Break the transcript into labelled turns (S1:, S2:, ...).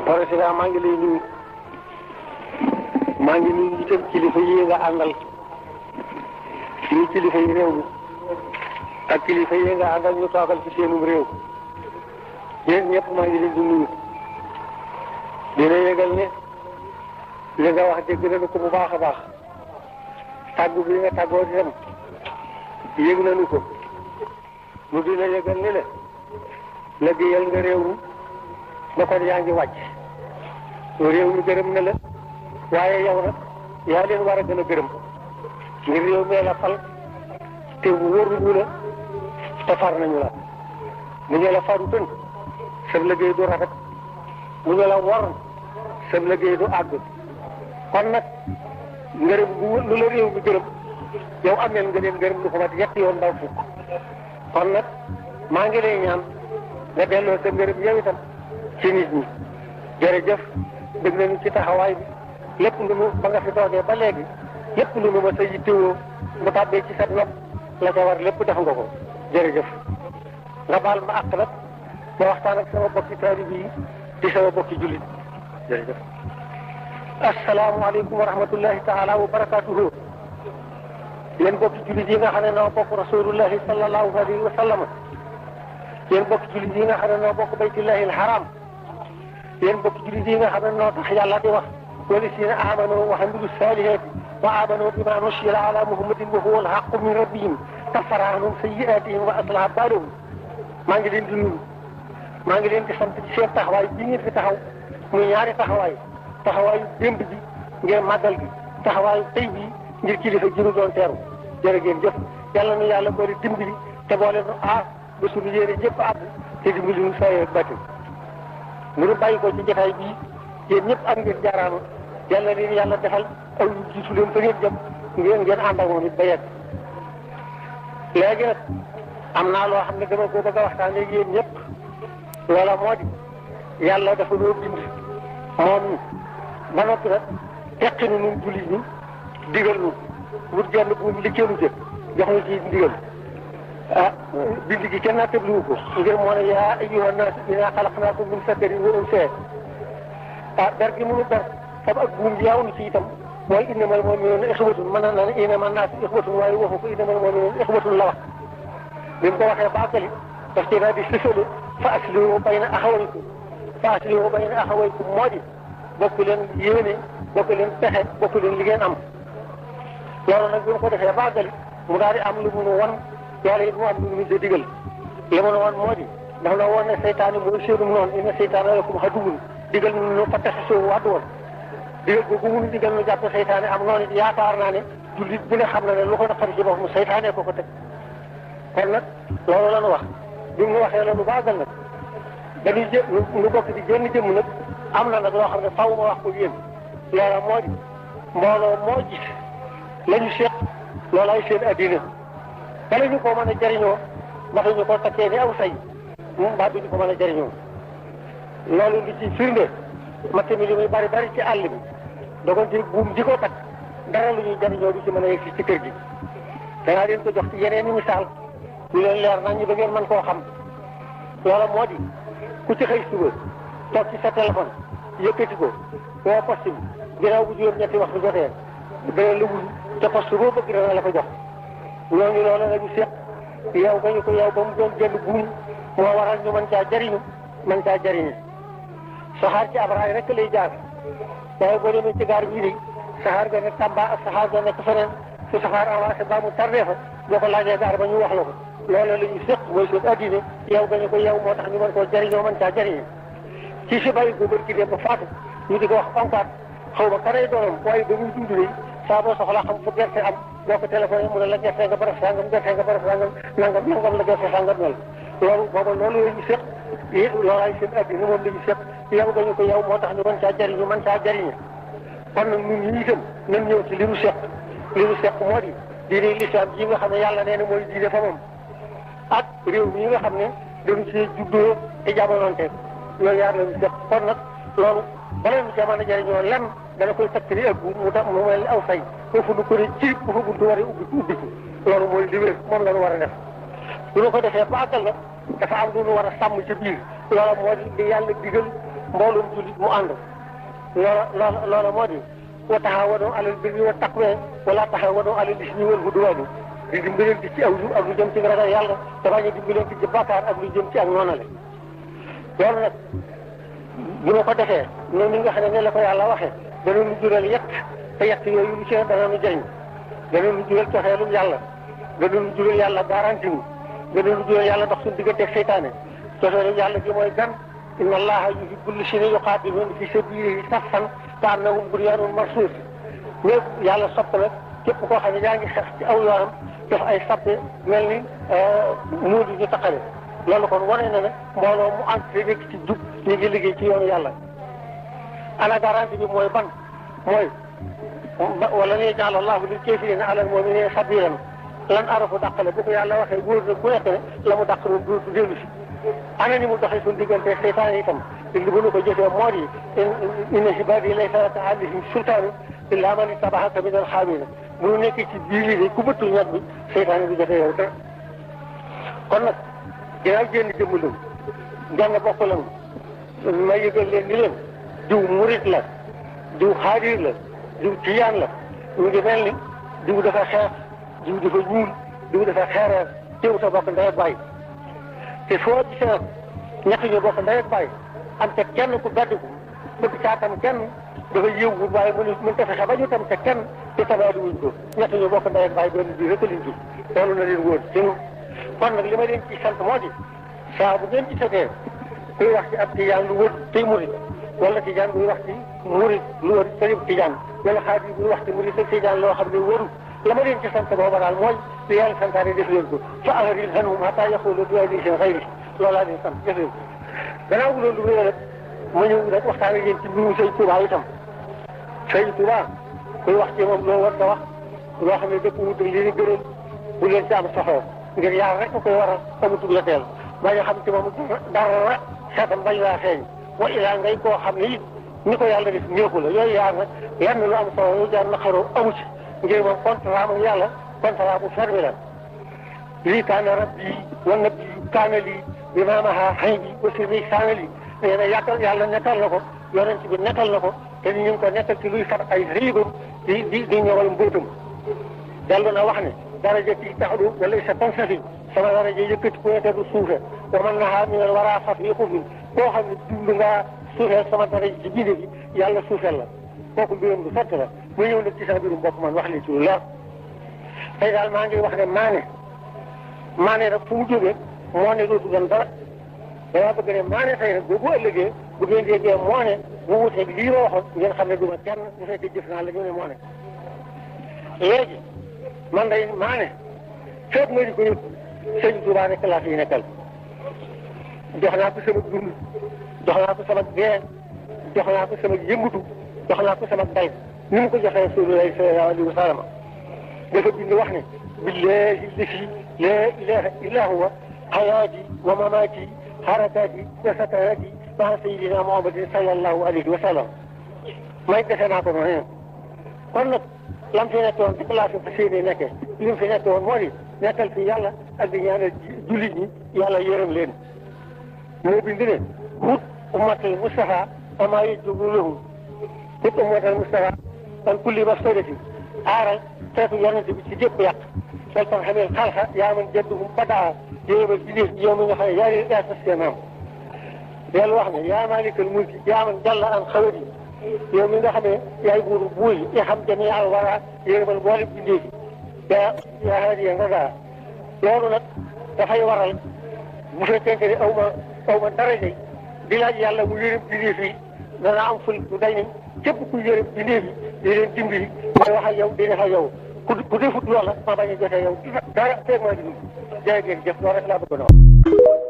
S1: président maa ngi lay nuyu maa ngi nuyu itam kilifa yi nga àndal ñu kilifa yi réew mi ak kilifa yi nga àndal ñu toogal ci seenum réew yéen ñëpp maa ngi leen di nuyu dina yëgal ne li nga wax dégg nañu ko bu baax a baax tàggu bi nga tàggoo di dem yëg nañu ko mu dina yëgal ne la liggéeyal nga réew mi ba kon yaa ngi wàcc réew mi gërëm na la waaye yow nag yaa leen war a gën a gërëm ngir réew mi la fal te wóoruñu la te far nañu la mu ñu la faru tën sa liggéey du rafet mu ñu la war sa liggéey du àgg kon nag ngërëm lu la réew mi gërëm yow am neen nga leen gërëm lu ko mat ñetti yoon ndaw fukk kon nag maa ngi lay ñaan nga delloo sa ngërëm yow itam ci nit ñi jërëjëf dégg nañu ci taxawaay bi lépp lu nu ba nga fi toogee ba léegi lépp lu nu ma sa yittewoo mu tàbbee ci sa nopp la ca war lépp def nga ko jërëjëf nga baal ma àq nag ma waxtaan ak sama bokki taalib yi di sama bokki jullit jërëjëf asalaamaaleykum wa rahmatullahi taala wa barakaatuhu yéen bokki jullit yi nga xam ne noo bokk rasulullahi sallallahu alayhi wa sallam yéen bokki jullit yi nga xam ne noo bokk baytullahi alharam yéen bokki jullit yi nga xam ne noo tax yàlla di wax walladina amanu wa amilu salihati wa amanu bima nusila ala muhammadin wa huwa alhaqu min rabbihim kaffara anhum sayyi'atihim wa aslaha baalahum maa ngi leen di nuyu maa ngi leen di sant ci seen taxawaay bii ngeen fi taxaw muy ñaari taxawaay taxawaayu démb bi ngir màggal gi taxawaayu tey bii ngir kilifa ji nu doon teeru jërë ngeen jëf yàlla nu yàlla boole dimbali te boole nu aar ba suñu yéene jëpp àbb te dimbali nu saa yeeg bàtti mu nu bàyyi ko ci jotaay bii yéen ñëpp am ngeen jaaraama yàlla leen yàlla defal aw yu jiitu leen fa ngeen jëm ngeen ànd ak moom it ba yegg léegi nag am naa loo xam ne dama ko bëgg a waxtaanee ak yéen ñëpp loola moo di yàlla dafa noo bind moom ñu ba noppi nag teqi nu nun jullit ñi digal nu wut genn bu liggéeylu jë jox nu ci ndigal bind gi kenn naa tëbliwu ko ngir moo ne yaa ayyuhan naas innaa xalaqnaakum min zakarin wa unsaa ber gi mënu ber sab ak buum bi yaaw nu ci itam mooy innamal mu'minuuna ixwatun mën na ne innaman naasu ixwatun waaye waxu ko innamal mu'minuuna ixwatun la wax bi mu ko waxee ba àggali daf ci daal di sësale fa aslihu bayna axawaykum moo di bokk leen yéene bokk leen pexe bokk leen li ngeen am loolu nag bi mu ko defee ba àggali mu daal di am lu mu wan yàlla it mu am lu mu di digal li mu wan moo di ndax la woon ne seytaane mooy seenum noonu inna seytaane lakum aduwwun digal nu fattaxisuuhu aduwwan digal googu mu digal nu jàpp seytaane am noonu yaakaar naa ne jullit bu ne xam na ne lu ko naqari ci boppam seytaane ko teg kon nag loolu la nu wax bi mu waxee la nu ba àggal nag dañuy nu bokk di génn jëmm nag am na nag loo xam ne faw ma wax ko yéen loola moo di mbooloo moo gis la ñu seet loolaay seen addina bala ñu ko mën a jëriñoo ndax ñu ko takkee ni aw say mbaa duñu ko mën a jëriñoo loolu li ci firnde matt mi li muy bari bari ci àll bi dogante buum ji ko takk dara lu ñuy jëriñoo du ci mën a yegg ci kër gi danaa leen ko jox ci yeneen i misaal ñu leen leer nañ ñi ba ngeen mën koo xam loola moo di ku ci xëy suba toog ci sa téléphone yëkkati ko woo poste bi ginnaaw bu juróom-ñetti waxtu jotee dana la wuyu te poste boo bëgg dana la ko jox ñooñu loola la ñu seq yow ba ñu ko yow ba mu doon jënd buum moo waral ñu mën caa jëriñu mën caa jëriñu saxaar ci ab raay rek lay jaar waaye boo demee ci gaar bii de saxaar ga nekk Tamba ak saxaar ga nekk feneen su saxaar avancé ba mu tardé fa boo ko laajee gaar ba ñu wax la ko loola la ñu seq mooy seen addina yow ba ñu ko yow moo tax ñu mën koo jëriñoo mën caa jëriñu ci si bàyyi ko bërki dem ba faatu ñu di ko wax onkaat xaw ma kanay doonam waaye ba muy dund nii saa boo soxlaa xam fu gerte am boo ko téléphoné mu ne la gerte nga baraf sangam gerte nga baraf sangam nangam la gerte sangam mel loolu booba loolu la ñu seq loolaay seen addina moom la ñu seq yow ba ñu ko yow moo tax ñu mën caa jëriñu mën caa jëriñu kon nag ñun ñii itam nañ ñëw ci li nu seq moo di diine lislaam ji nga xam ne yàlla nee na mooy diine fa moom ak réew mi nga xam ne dañu ci juddoo te jamonoonte yooyu yaar la ñu seq kon nag loolu bala ñu jamono jëriñoo lenn dana koy takk ni ak mu tax mu mel aw say foofu nu ko ne ci bu fa buntu war a ubbi loolu mooy li wér moom la ñu war a def bu ñu ko defee ba àggal nag dafa am lu ñu war a sàmm ci biir loola moo di li yàlla digal mboolum jullit mu ànd loola moo di wa taxawanoo alal birri wa taqwa wala taxawanoo alal ismi wal udwaan di dimbalante ci aw yu ak lu jëm ci ragal yàlla te bañ a dimbalante ci bàkkaar ak lu jëm ci ak noonale loolu nag bu ma ko defee noonu nga xam ne la ko yàlla waxee dana nu jural yett te yett yooyu lu ci dana nu jëriñ dana nu jural coxeelum yàlla dana nu jural yàlla garanti wu dana nu jural yàlla dox suñu diggante seytaane coxeelum yàlla gi mooy gan inna allaha yuhibbu llaziina yuqaatiluuna fi sabiilihi saffan ka'annahum bunyaanun marsuus ñëpp yàlla sopp la képp koo xam ne yaa ngi xeex ci aw yoonam def ay sappe mel ni muur yi ñu taxale loolu kon wane na ne mbooloo mu ànd te nekk ci jub ñu ngi liggéey ci yoonu yàlla ana garanti bi mooy ban mooy wala ne ja'ala allahu lil kaafiriina alal mu'miniina sabiilan lan arafu dàqale bu ko yàlla waxee wóor na ku nekk ne la mu dàq moom du dellu si ana ni mu doxee suñu diggante seytaane itam te li mënu ko jëfee moo di inna ibaadi laysa laka alayhim sultaanu illaa man ittaba'aka mina al-ghaawina mu nekk ci biir yi ku bëttul ñat bi seytaane bi jotee yow te kon nag ginnaaw génn jëmm la genn bokk lañu ma yëgal leen ni leen diw murit la diw xaadir la diw tiyaan la ñu ngi mel ni diw dafa xeex diw dafa ñuul diw dafa xeereer teew sa bokk ndey ak bàyyi te foo gisee nag ñett ñu bokk ndey ak bàyyi am te kenn ku beddiku bëgg caatam kenn dafa yëwwut waaye mën ta fexe ba ñu tam te kenn te tabaadi wuñ ko ñett ñu bokk ndey ak bàyyi benn bi rek lañ jur loolu na leen wóor te kon nag li ma leen ci sant moo di saa bu ngeen ci setee kuy wax ci ab tijaan lu wër tey murit wala tijaan buy wax ci murit lu wër tey tijaan wala xaadir buy wax ci murit ak tijaan loo xam ne wëru la ma leen ci sant booba daal mooy li yàlla santaane def leen ko fa ahril anhum hatta yaqulu bi hadiisin ghayrihi loolu laa leen sant def leen ko gannaaw loolu lu nag ma ñëw rek waxtaan ak yéen ci mbirum Sëñ Tuubaa itam Sëñ Tuubaa kuy wax ci moom loo war da wax loo xam ne dëpp wut li ñu gënal bu leen ci am soxla ngir yaar rek koy waral amutul la teel ba nga xam ci moom dara xeetam bañ laa xeeñ wa ilaa ngay koo xam ne it ni ko yàlla def ñëeku la yooyu yaar nag lenn lu am solo lu jaar na xaroo amu ci ngir moom contrat ak yàlla contrat bu fermé la lii kaana rabbi wa nabi kaana lii bi maamaha xëy bi wa sirri kaana lii nee na yàlla nekkal na ko yonent bi nekkal na ko te ñu ngi ko nekkal ci luy far ay riibam di ñëwal mbóotam dellu na wax ne darajati taxdu wa laysa tansafi sama daraja yëkkati ku nekk du suufe wa man nahaa minal waraa fafiiqun min koo xam ne dund ngaa suufeel sama daraja ci biir bi yàlla suufeel la kooku mbirum du sotti la mu ñëw nag ci sa mbirum bopp man wax li ci lu leer tey daal maa ngi wax ne maane nag fu mu jógee moo ne dootu doon dara dama bëgg ne maane tey nag boobu ëllëgee bu ngeen déggee moo ne mu wuteeg lii ma waxoon ngeen xam ne du ma kenn bu fekkee jëf naa la ñu ne moo ne léegi man day maane fépp ma di ko yëpp Sëñ Tuubaa rek laa fi nekkal jox naa ko sama dund jox naa ko sama dee jox naa ko sama yëngutu jox naa ko sama day ni mu ko joxee Rasulullaahi sallallaahu alayhi wa sallam dafa bind wax ne billaahi llazii laa ilaaha illaa huwa hayaati wa mamaati harakaati wa sakaraati ma'a sayyidinaa Muhammadin sallallaahu alayhi wa sallam may defe naa ko noonu kon nag lam fi nekk woon ci laa fi fas yéene nekkee li mu fi nekk woon moo di nekkal fi yàlla ak di ñaanal jullit ñi yàlla yërëm leen moo bind ne hut ummatal Mustafa amaa yajubu lahu hut ummatal Mustafa an kulli mafsadatin aaral xeetu yonent bi ci jëpp yàq fel tan xamee xalxa yaa man jadduhum badaa yéebal ci def yow mi nga xam ne yaa leen yaa sas seen maam yàlla wax ne yaa maalikal mulki yaa man jàlla an xawari yow mi nga xam ne yaay buuru buur yi xam jamii al wara yéebal boole bindee fi yaa haadiya radaa loolu nag dafay waral bu fekkente ne aw ma daraja di laaj yàlla mu yërëm bindee fi dana am ful du day ni képp ku yërëm bindee fi di leen dimbali mooy wax ak yow di def ak yow ku defut loola ma bañ a jotee yow dara feeg maa di dugg jërëjëf loolu rek laa bëggoon a wax